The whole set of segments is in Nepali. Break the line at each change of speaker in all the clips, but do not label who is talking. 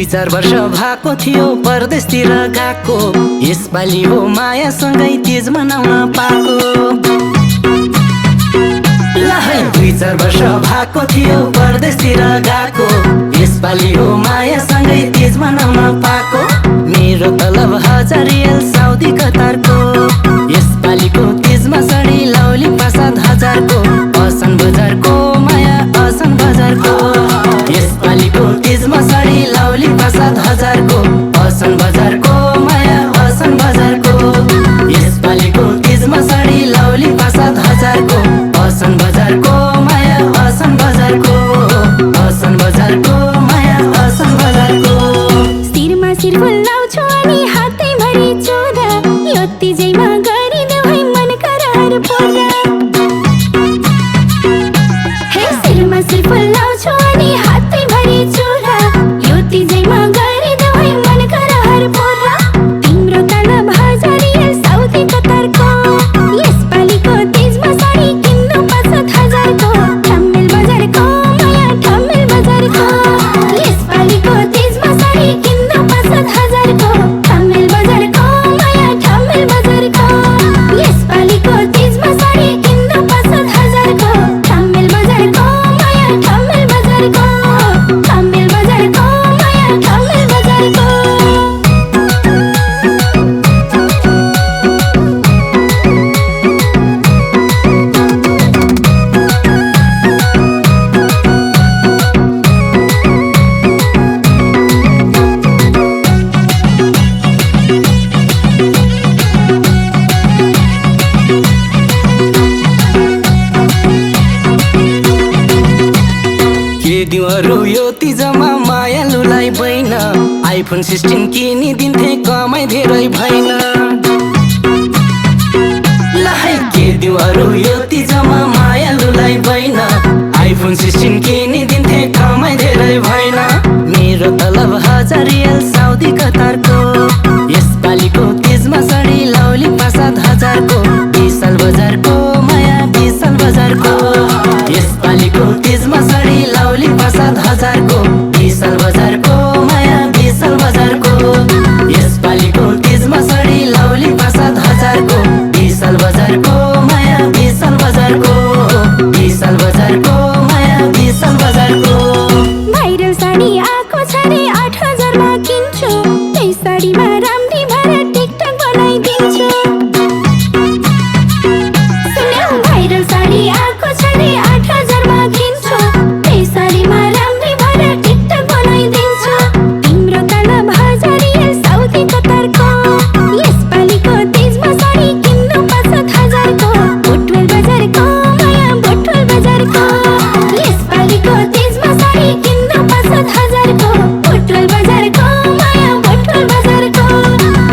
2-4 वर्ष भएको थियो परदेशतिर गएको, यसपालि हो मायासँगै तीज मनाउन पाएको। लहै 2-4 वर्ष भएको थियो परदेशतिर गएको, यसपालि हो मायासँगै तीज मनाउन पाएको। मेरो तलब 1000 रियल साउदी कतारको, यसपालिको तीजमा साडी लाउली 5-7 को, असन बजारको माया असन बजारको। यसपालिको तीजमा साडी लाउली 5-7 को, असन बजारको माया असन बजारको। यसपालिको तीजमा साडी लाउली 5-7 को, असन बजारको माया असन बजारको, असन बजारको माया असन बजारको।
शिरमा शिर फुलाउँछु अनि हातैभरि चोरा, यो तीजैमा गरिदेऊ है मन करार पूरा। हे शिरमा शिर फुलाउँछु अनि हातैभरि चोरा, यो तीजैमा गरिदेऊ है मन करार पूरा। तिम्रो तलब 1000 रियल साउदी कतारको, यसपालिको तीजमा साडी किन्नु 5-7 को, ठम्मेल बजारको माया ठम्मेल बजारको। यसपालिको तीजमा साडी किन्नु 5-7 को, ठम्मेल बजारको माया ठम्मेल बजारको। यसपालिको तीजमा साडी किन्नु 5-7 को, ठम्मेल बजारको माया ठम्मेल बजारको, ठम्मेल बजारको माया ठम्मेल बजारको।
के दिउहरू यो तीजमा मायालुलाई बैन, आइफोन 16 किनिदिन्थे कमाइ धेरै भएन। लहै के दिउहरू यो तीजमा मायालुलाई बैन, आइफोन 16 किनिदिन्थे कमाइ धेरै भएन। मेरो तलब 1000 रियल साउदी कतारको, यसपालिको तीजमा साडी लाउली 5-7 को, विशाल बजारको माया विशाल बजारको। यसपालिको तीजमा साडी लाउली 5-7 को, विशाल बजारको माया विशाल बजारको। यसपालिको तीजमा साडी लाउली 5-7 को, विशाल बजारको माया विशाल बजारको, विशाल बजारको माया विशाल बजारको।
भाइरल साडी आएको छ रे 8000 मा किन्छु, त्यही साडीमा राम्री भएर टिकटक बनाइदिन्छु। सुन्यौ भाइरल साडी आएको छ रे 8000 मा किन्छु, त्यही साडीमा राम्री भएर टिकटक बनाइदिन्छु। तिम्रो तलब 1000 रियल साउदी कतारको, यसपालिको तीजमा साडी किन्नु 5-7 को, बोटवल बजारको माया बोटवल बजारको। यसपालिको तीजमा साडी किन्नु 5-7 को, बोटवल बजारको माया बोटवल बजारको।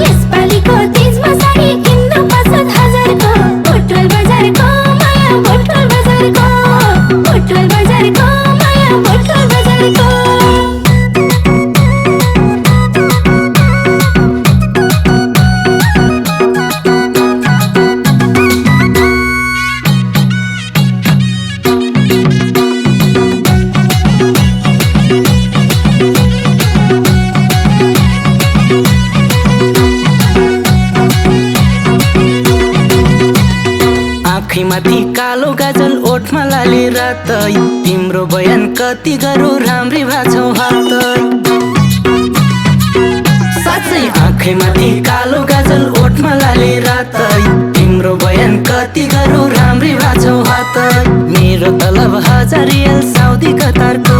यसपालिको तीजमा साडी किन्नु 5-7 को, बोटवल बजारको माया बोटवल बजारको, बोटवल बजारको माया बोटवल बजारको।
आँखीमाथि कालो गाजल ओठमा लाले रातै, तिम्रो बयान कति गरौँ राम्री भाछौ हातै। साँच्चै आँखीमाथि कालो गाजल ओठमा लाले रातै, तिम्रो बयान कति गरौँ राम्री भाछौ हातै। मेरो तलब 1000 रियल साउदी कतारको,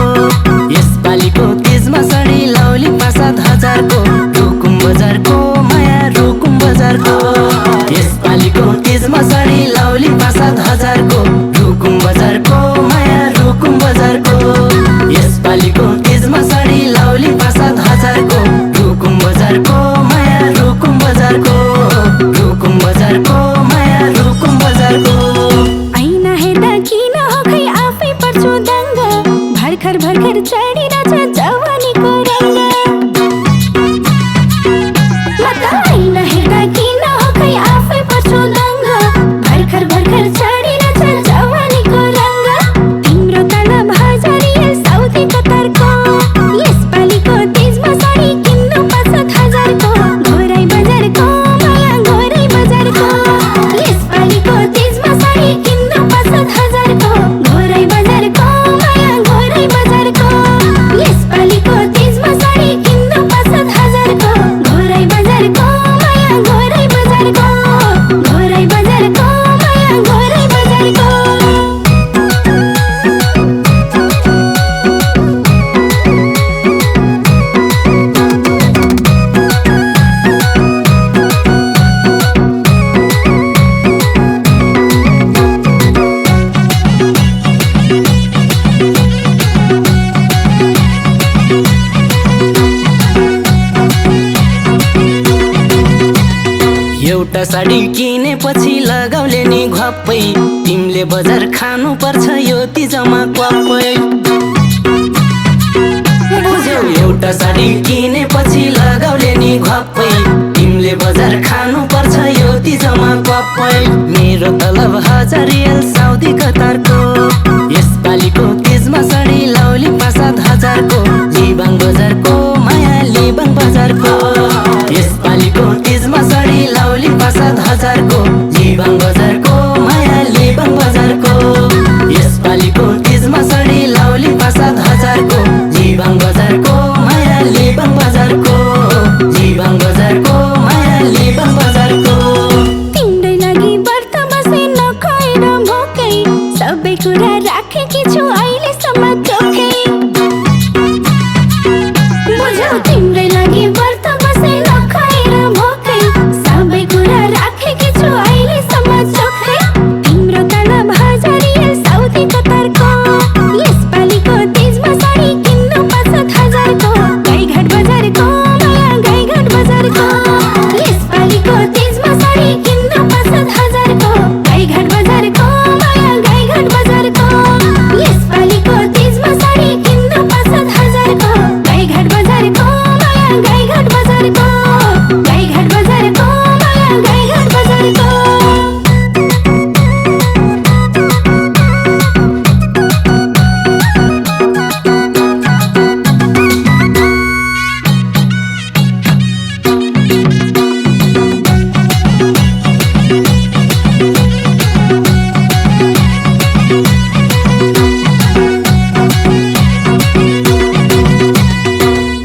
यसपालिको तीजमा साडी लाउली 5-7 को, रुकुम बजारको माया रुकुम बजारको। यसपालिको तीजमा साडी लाउली 5-7 को, रुकुम बजारको माया रुकुम बजारको। यसपालिको तीजमा साडी लाउली 5-7 को, रुकुम बजारको माया रुकुम बजारको, रुकुम बजारको माया रुकुम बजारको।
ऐना हेर्दा किन हो खै आफै पर्छु दङ्ग, भर्खर भर्खर
एउटा साडी किनेपछि लगाउले नि घप्पै तिमीले बजार खानु पर्छ यो तिजमा क्वाप्पै बुझ्यौ एउटा साडी किनेपछि लगाउले नि घप्पै तिमीले बजार खानु पर्छ यो तिजमा क्वाप्पै मेरो तलब 1000 रियल साउदी कतारको यसपालिको तिजमा साडी लाउली 5,000 को लिबाङ बजारको माया लिबाङ बजारको यसपालिको तिजमा साडी लाउली 5,000 को लिबाङ बजारको माया लिबाङ बजारको यसपालिको तिजमा साडी लाउली 5,000 को लिबाङ बजारको माया लिबाङ बजारको लिबाङ बजारको माया लिबाङ बजारको
तिम्रै लागि व्रत बसे नखाएर भोकै सबै कुरा राखेकी छु अहिलेसम्म चोखै बुझ्यौ तिम्रै लागि व्रत बसे नखाएर भोकै सबै कुरा राखेकी छु अहिलेसम्म चोखै तिम्रो तलब 1000 रियल साउदी कतारको यसपालिको तिजमा साडी किन्नु 5,000 को गाईघाट बजारको माया गाईघाट बजारको यसपालिको तिजमा साडी किन्नु 5,000 को गाईघाट बजारको माया गाईघाट बजारको यसपालिको तिजमा साडी किन्नु 5,000 को गाईघाट बजारको माया गाईघाट बजारको गाईघाट बजारको माया गाईघाट बजारको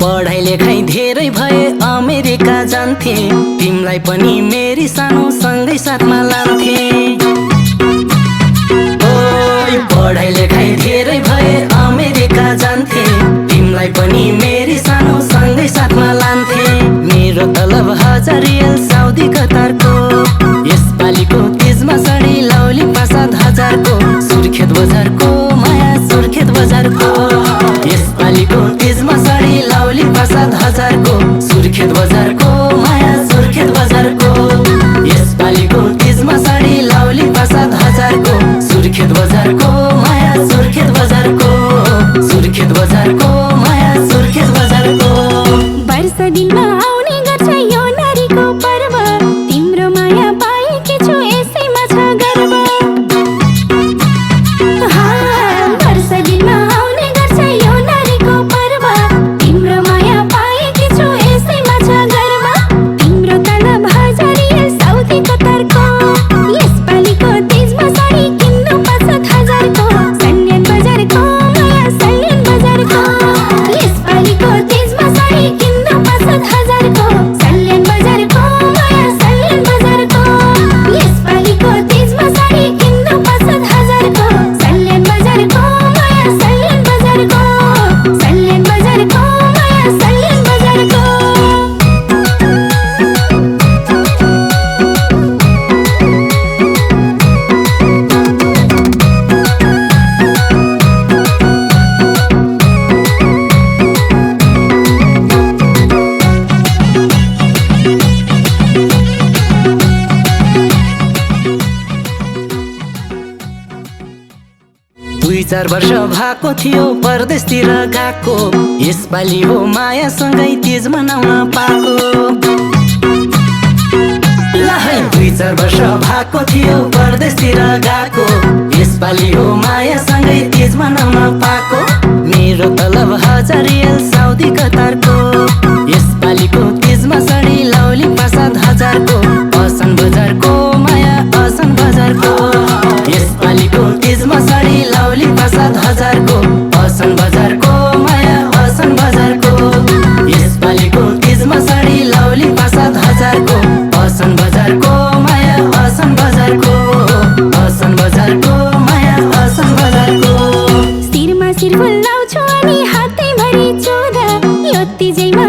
पढाइ लेखाइ धेरै भए अमेरिका जान्थे तिमीलाई पनि मेरी सानो सँगै साथमा लान्थे ओइ पढाइ लेखाइ धेरै भए अमेरिका जान्थे तिमीलाई पनि मेरी सानो सँगै साथमा लान्थे मेरो तलब 1000 रियल साउदी कतारको यसपालिको तिजमा साडी लाउली 5,000 को सुर्खेत बजारको माया सुर्खेत बजारको यसपालिको तिजमा साडी लाउली 5,000 को सुर्खेत बजारको माया सुर्खेत बजारको यसपालिको तिजमा साडी लाउली 5,000 को सुर्खेत बजारको माया सुर्खेत बजारको सुर्खेत बजारको माया सुर्खेत बजारको
वर्ष दिनमा आउने गर्छ यो नारीको पर्व तिम्रो माया पाएकी छु यसैमा छ गर्व वर्ष दिनमा आउने गर्छ यो नारीको पर्व तिम्रो माया पाएकी छु यसैमा छ गर्व तिम्रो तलब 1000 रियल साउदी कतारको यसपालिको तिजमा साडी किन्नु 5,000 को सल्यान बजारको माया सल्यान बजारको यसपालिको तिजमा साडी किन्नु 5,000 को सल्यान बजारको माया सल्यान बजारको यसपालिको तिजमा साडी किन्नु 5,000 को सल्यान बजारको माया सल्यान बजारको सल्यान बजारको माया सल्यान बजारको
दुई 4 वर्ष भएको थियो परदेशतिर गएको यसपालि हो मायासँगै तिज मनाउन पाएको लहै 2-4 वर्ष भएको थियो परदेशतिर गएको यसपालि हो मायासँगै तिज मनाउन पाएको मेरो तलब 1000 रियल साउदी कतारको यसपालिको तिजमा साडी लाउली 5,000 को असन बजारको माया असन बजारको यसपालिको तिजमा साडी लाउली 5,000 को असन बजारको माया असन बजारको यसपालिको तिजमा साडी लाउली 5,000 को असन बजारको माया असन बजारको असन बजारको माया असन बजारको
शिरमा शिर फुलाउँछु अनि हातैभरि चोरा यो तिजैमा